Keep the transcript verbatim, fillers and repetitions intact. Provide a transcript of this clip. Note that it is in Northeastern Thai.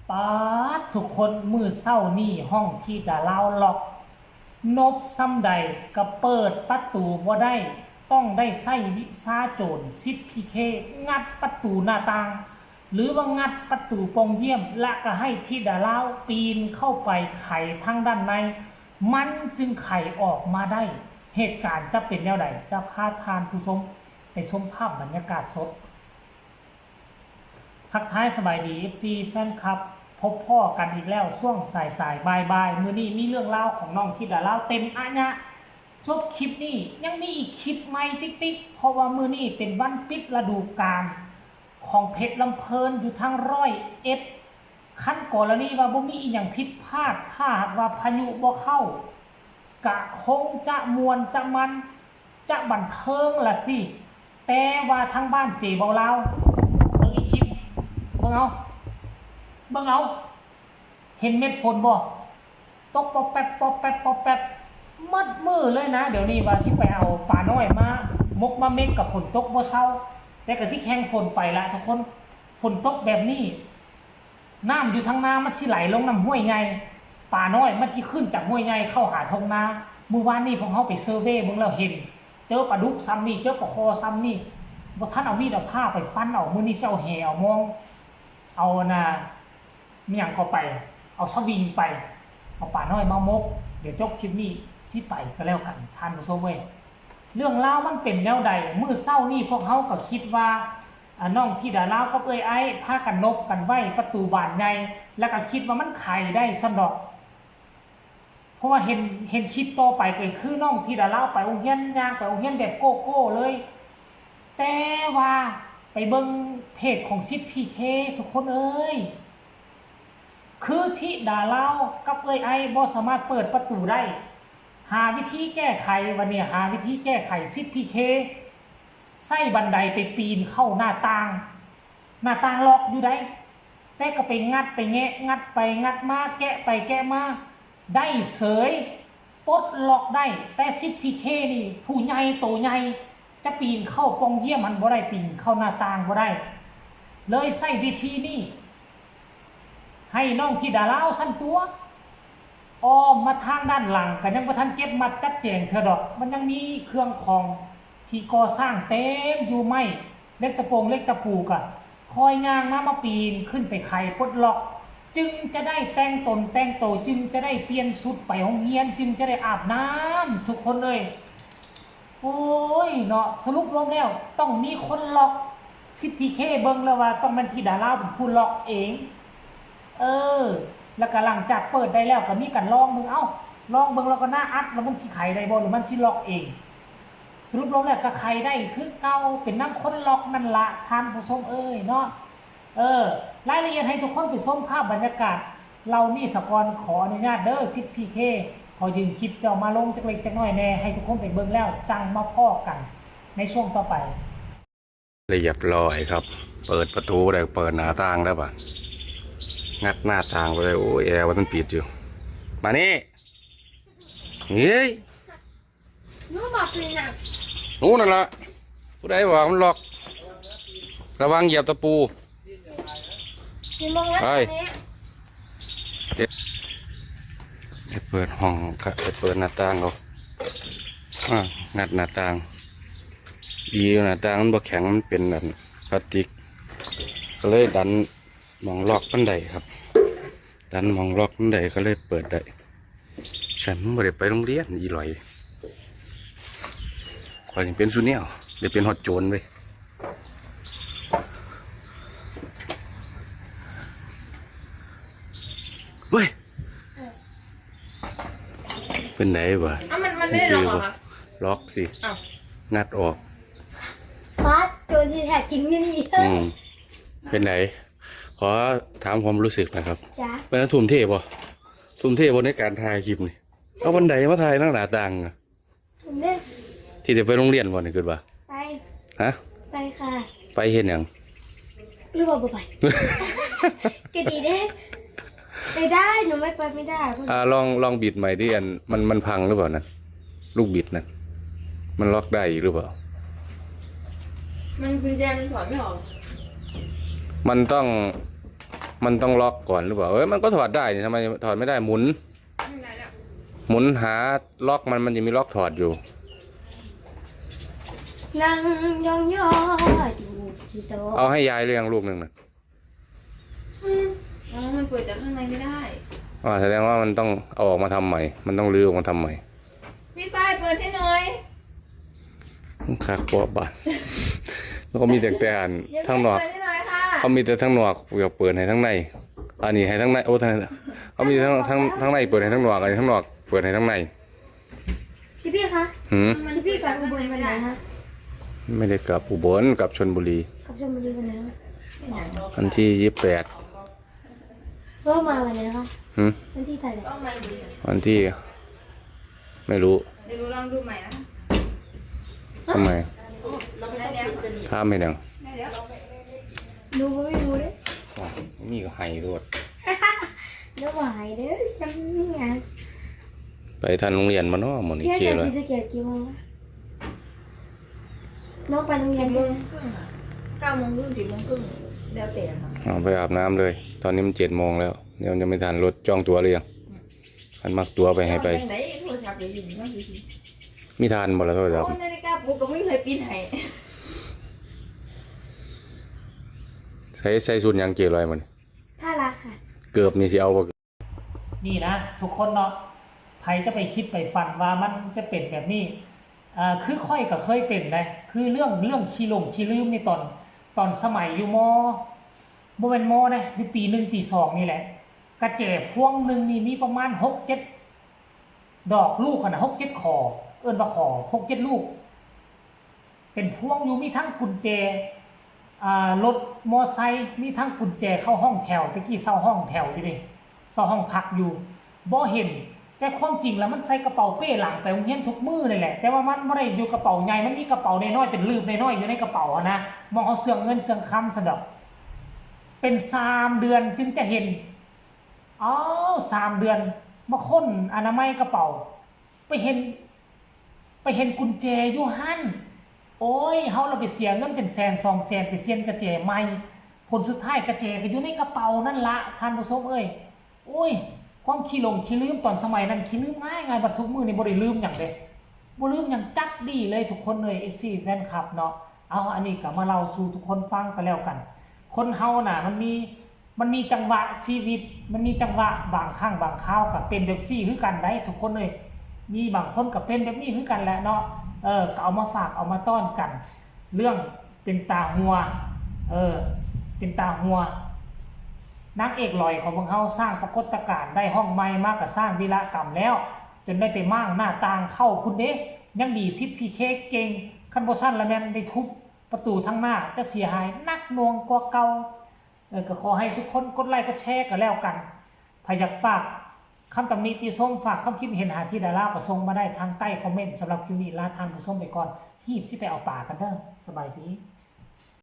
ป๊าด ทุกคน มื้อเช้านี้ห้องธิดาลาวล็อก นบส่ำใดก็เปิดประตูบ่ได้ ต้องได้ใช้วิชาโจร สิทธิ์พีเค งัดประตูหน้าต่าง หรือว่างัดประตูป่องเยี่ยม และก็ให้ธิดาลาวปีนเข้าไปไขทางด้านใน มันจึงไขออกมาได้ เหตุการณ์จะเป็นแนวใด จะพาท่านผู้ชมไปชมภาพบรรยากาศสด ทักทายสบายดี เอฟซี แฟนคลับ พบพ้อกันอีกแล้วช่วงสายๆ บ่ายๆ มื้อนี้มีเรื่องราวของน้องธิดาลาวเต็มอะยะ จบคลิปนี้ยังมีอีกคลิปใหม่ติ๊กๆ เพราะว่ามื้อนี้เป็นวันปิดฤดูกาลของเพชรลำเพลินอยู่ทางร้อยเอ็ด คันกรณีว่าบ่มีอีหยังผิดพลาด ถ้าหากว่าพายุบ่เข้า กะคงจะม่วนจะมัน จะบันเทิงละสิ แต่ว่าทางบ้านเจเบาลาว เบิ่งอีกคลิป เบิ่งเอา เบิ่งเอา เห็นเม็ดฝนบ่ ตกปอบแป๊บ ปอบแป๊บ ปอบแป๊บ หมดมื้อเลยนะ เดี๋ยวนี้ว่าสิไปเอาปลาน้อยมาหมกมาเม็กกับฝนตกบ่เซา แต่ก็สิแข่งฝนไปละทุกคน ฝนตกแบบนี้ น้ำอยู่ทางนามันสิไหลลงน้ำห้วยใหญ่ ปลาน้อยมันสิขึ้นจากห้วยใหญ่เข้าหาทงนา มื้อวานนี้พวกเฮาไปเซอร์เวย์เบิ่งแล้วเห็น เจอปลาดุกส่ำนี่ เจอปลาคอส่ำนี่ บ่ทันเอามีดเอาผ้าไปฟันเอา มื้อนี้สิเอาแหเอามอง เอาน่ะ มีหยังก็ไป เอาสวิงไป เอาปลาน้อยมาหมก เดี๋ยวจบคลิปนี้สิไปก็แล้วกัน ท่านผู้ชมเว้ย เรื่องราวมันเป็นแนวใด มื้อเช้านี้พวกเฮาก็คิดว่า อ่า น้องธิดาลาวกับเอื้อยไอซ์พากันนบกันไว้ประตูบานใหญ่ แล้วก็คิดว่ามันไขได้ซั้นดอก เพราะว่าเห็น เห็นคลิปต่อไปก็คือน้องธิดาลาวไปโรงเรียน ย่างไปโรงเรียนแบบโก้ๆ เลย แต่ว่าไปเบิ่งเพจของสิทธิ์พีเค ทุกคนเอ้ย คือธิดาลาวกับเอื้อยไอซ์บ่สามารถเปิดประตูได้ หาวิธีแก้ไข วันนี้หาวิธีแก้ไข สิทธิ์พีเค ใส่บันไดไปปีนเข้าหน้าต่าง หน้าต่างล็อกอยู่ได้ แต่ก็ไปงัดไปแงะ งัดไปงัดมา แกะไปแกะมา ได้เสย ปลดล็อกได้ แต่สิทธิ์พีเคนี่ ผู้ใหญ่โตใหญ่ จะปีนเข้าป่องเยี่ยมมันบ่ได้ ปีนเข้าหน้าต่างบ่ได้ เลยใช้วิธีนี้ ให้น้องธิดาลาวซั้นตั๊ว อ้อมมาทางด้านหลัง ก็ยังบ่ทันเก็บมัดจัดแจงเทื่อดอก มันยังมีเครื่องของที่ก่อสร้างเต็มอยู่ ไม้ เหล็กตะปงเหล็กตะปูก็ค่อยย่างมา มาปีนขึ้นไปไขปลดล็อก จึงจะได้แต่งตนแต่งโต จึงจะได้เปลี่ยนชุดไปโรงเรียน จึงจะได้อาบน้ำ ทุกคนเอ้ย โอ้ยเนาะ สรุปรวมแล้วต้องมีคนล็อก สิทธิ์พีเคเบิ่งแล้วว่าต้องแม่นธิดาลาวเป็นผู้ล็อกเอง เออ แล้วก็หลังจากเปิดได้แล้วก็มีการลองเบิ่ง เอ้า ลองเบิ่งแล้วก็หน้าอัด แล้วมันสิไขได้บ่ หรือมันสิล็อกเอง สรุปรวมแล้วก็ไขได้คือเก่า เป็นนำคนล็อกนั่นละ ท่านผู้ชมเอ้ยเนาะ เออ รายละเอียดให้ทุกคนไปชมภาพบรรยากาศเหล่านี้สะก่อน ขออนุญาตเด้อ สิทธิ์พีเค ขอยืมคลิปเจ้ามาลงจักเล็กจักน้อยแน่ ให้ทุกคนไปเบิ่งแล้วจั่งมาพ้อกันในช่วงต่อไป เรียบร้อยครับ เปิดประตูได้ เปิดหน้าต่างแล้วบัด งัดหน้าต่างไปเลย โอ้ย แอร์ว่ามันปิดอยู่ มานี่ เฮ้ย หนูบอกเลยนะ หนูนั่นละ ผู้ใดว่ามันล็อก ระวังเหยียบตะปู หนูมองแล้ว ไป ตอนนี้ เดี๋ยวเปิดห้องครับ ไปเปิดหน้าต่างเอา อ่า งัดหน้าต่าง อีหน้าต่างมันบ่แข็ง มันเป็นอันพลาสติก ก็เลยดันหม่องล็อกมันได้ครับ ดันหม่องล็อกมันได้ก็เลยเปิดได้ ฉันบ่ได้ไปโรงเรียน อีหลอย ข้อยนี่เป็นซุแนว ได้เป็นฮอดโจรเว้ย เว้ย เป็นไดวะ เอ้า มัน มันไม่ได้ล็อกเหรอคะ ล็อกสิ อ้าว งัดออก ป๊าด โจรที่แท้จริงนี่ อืม เป็นได ขอถามความรู้สึกหน่อยครับ จ้ะ เป็นทุ่มเทบ่ ทุ่มเทบ่ในการถ่ายคลิปนี่ เอาบันไดมาถ่ายหน้าหน้าต่างอะ เด้ ที่จะไปโรงเรียนบ่นี่คิดว่า ไป ฮะ ไปค่ะ ไปเฮ็ดหยัง หรือว่าบ่ไป ก็ดีเด้ ไปได้ หนูไม่ไปไม่ได้ อ่า ลอง ลองบิดใหม่ดิ อัน มัน มันพังหรือเปล่านะ ลูกบิดนะ มันล็อกได้อยู่หรือเปล่า มันกุญแจมันถอดไม่ออก มันต้อง มันต้องล็อกก่อนหรือเปล่า? เอ้ย มันก็ถอดได้นี่ ทำไมถอดไม่ได้? หมุน อืมได้แล้ว หมุนหาล็อกมัน มันจะมีล็อกถอดอยู่ นั่งยองๆอยู่ที่โต๊ะ เอาให้ยายหรือยังลูกหนึ่งนะ อ๋อมันเปิดจากข้างในไม่ได้ อ่า แสดงว่ามันต้องเอาออกมาทำใหม่ มันต้องรื้อออกมาทำใหม่ พี่ฝ้ายเปิดให้หน่อย คักกว่าบ้าน แล้วก็มีแต่แต่อัน ยัง ทางนอก เปิดให้หน่อยค่ะ เขามีแต่ทางนอก อยากเปิดให้ทางใน อันนี้ให้ทางใน โอ้ ทางใน เขามีทางทางทางในเปิดให้ทางนอก อันนี้ทางนอกเปิดให้ทางใน ชิพี่คะ หืม ชิพี่กลับอุบลวันไหนคะ ไม่ได้กลับอุบล กลับชลบุรี กลับชลบุรีวันไหนคะ วันที่ยี่สิบแปด ก็มาวันไหนคะ หืม วันที่เท่าไหร่ ต้องมาดู วันที่ ไม่รู้ เดี๋ยวดูลองดูใหม่นะ ทำไม ได้แล้ว ถามให้หยัง ได้แล้ว รู้ก็ไม่รู้เลย อ๋อนี่ก็ให้โลด แล้วว่าหายเด้อซ้ำเนี่ย ไปทันโรงเรียนมาเนาะมื้อนี้ พี่ เจ จะ เลย ศรีสะเกษกี่โมงคะน้องไปโรงเรี สิ ยน บโมงครึ่งอะเก้าโมงครึ่งสิบโมงครึ่งแล้วแต่ค่ะ เอาไปอาบน้ำเลย ตอนนี้มันเจ็ดโมงแล้ว เดี๋ยวจะไม่ทันรถ จองตั๋วหรือยัง คันมักตั๋วไปให้ไป ยังไงโทรศัพท์เดี๋ยวอยู่นี่ก็คือ มีทานบ่ละโทรศัพท์ โอ้นาฬิกาปลุกก็ไม่เคยปิดให้ ใส่ใส่ชุดหยังเจลอยมัน ผ้ารักค่ะ เกือบนี่สิเอาบ่ นี่นะทุกคนเนาะ ใผจะไปคิดไปฝันว่ามันจะเป็นแบบนี้ อ่า คือข้อยก็เคยเป็นนะ คือเรื่องเรื่องขี้หลงขี้ลืมนี่ตอน ตอนสมัยอยู่ม.บ่แม่นม.นะ อยู่ปีหนึ่งปีสองนี่แหละ กระแจพวงหนึ่งนี่มีประมาณหกเจ็ดดอกลูกหั้นนะ หกเจ็ดขอ เอิ้นว่าขอ หกเจ็ดลูก เป็นพวงอยู่ มีทั้งกุญแจ อ่า รถมอไซค์ มีทั้งกุญแจเข้าห้องแถว แต่กี้เช่าห้องแถวอยู่นี่ เช่าห้องพักอยู่ บ่เห็น แต่ความจริงแล้วมันใส่กระเป๋าเป้หลังไปโรงเรียนทุกมื้อนี่แหละ แต่ว่ามันบ่ได้อยู่กระเป๋าใหญ่ มันมีกระเป๋าน้อยๆ เป็นลืบน้อยๆ อยู่ในกระเป๋าหั้นนะ หม่องเอาเสื่องเงินเสื่องคำซั่นดอก เป็นสามเดือนจึงจะเห็น อ้าว สามเดือน มาค้นอนามัยกระเป๋า ไปเห็น ไปเห็นกุญแจอยู่หั้น โอ้ย เฮาละไปเสียเงินเป็นแสนสองแสน ไปเสียนกระแจใหม่ ผลสุดท้ายกระแจก็อยู่ในกระเป๋านั่นละ ท่านผู้ชมเอ้ย โอ้ย ความขี้หลงขี้ลืมตอนสมัยนั้น ขี้ลืมง่ายง่าย บัดทุกมื้อนี่บ่ได้ลืมหยังเด้ บ่ลืมหยังจักดีเลยทุกคนเอ้ย เอฟซี แฟนคลับเนาะ เอา อันนี้ก็มาเล่าสู่ทุกคนฟังก็แล้วกัน คนเฮาน่ะ มันมี มันมีจังหวะชีวิต มันมีจังหวะ บางครั้งบางคราวก็เป็นแบบซี่คือกันได้ทุกคนเอ้ย มีบางคนก็เป็นแบบนี้คือกันแหละเนาะ เออ ก็เอามาฝากเอามาต้อนกัน เรื่องเป็นตาหัว เออ เป็นตาหัว นางเอกหลอยของพวกเฮาสร้างปรากฏการณ์ได้ห้องใหม่มาก็สร้างวีรกรรมแล้ว จนได้ไปม้างหน้าต่างเข้าพุ้นเด้ ยังดีสิทธิ์พีเคเก่ง คันบ่ซั้นละแม่นได้ทุบประตูทางหน้า จะเสียหายหนักหน่วงกว่าเก่า เออ ก็ขอให้ทุกคนกดไลค์กดแชร์ก็แล้วกัน ใผอยากฝากคำตำหนิติชม ฝากความคิดเห็นหาที่ดาราก็ส่งมาได้ทางใต้คอมเมนต์ สำหรับคลิปนี้ลาท่านผู้ชมไปก่อน ฮีบสิไปเอาปลากันเด้อ สบายดี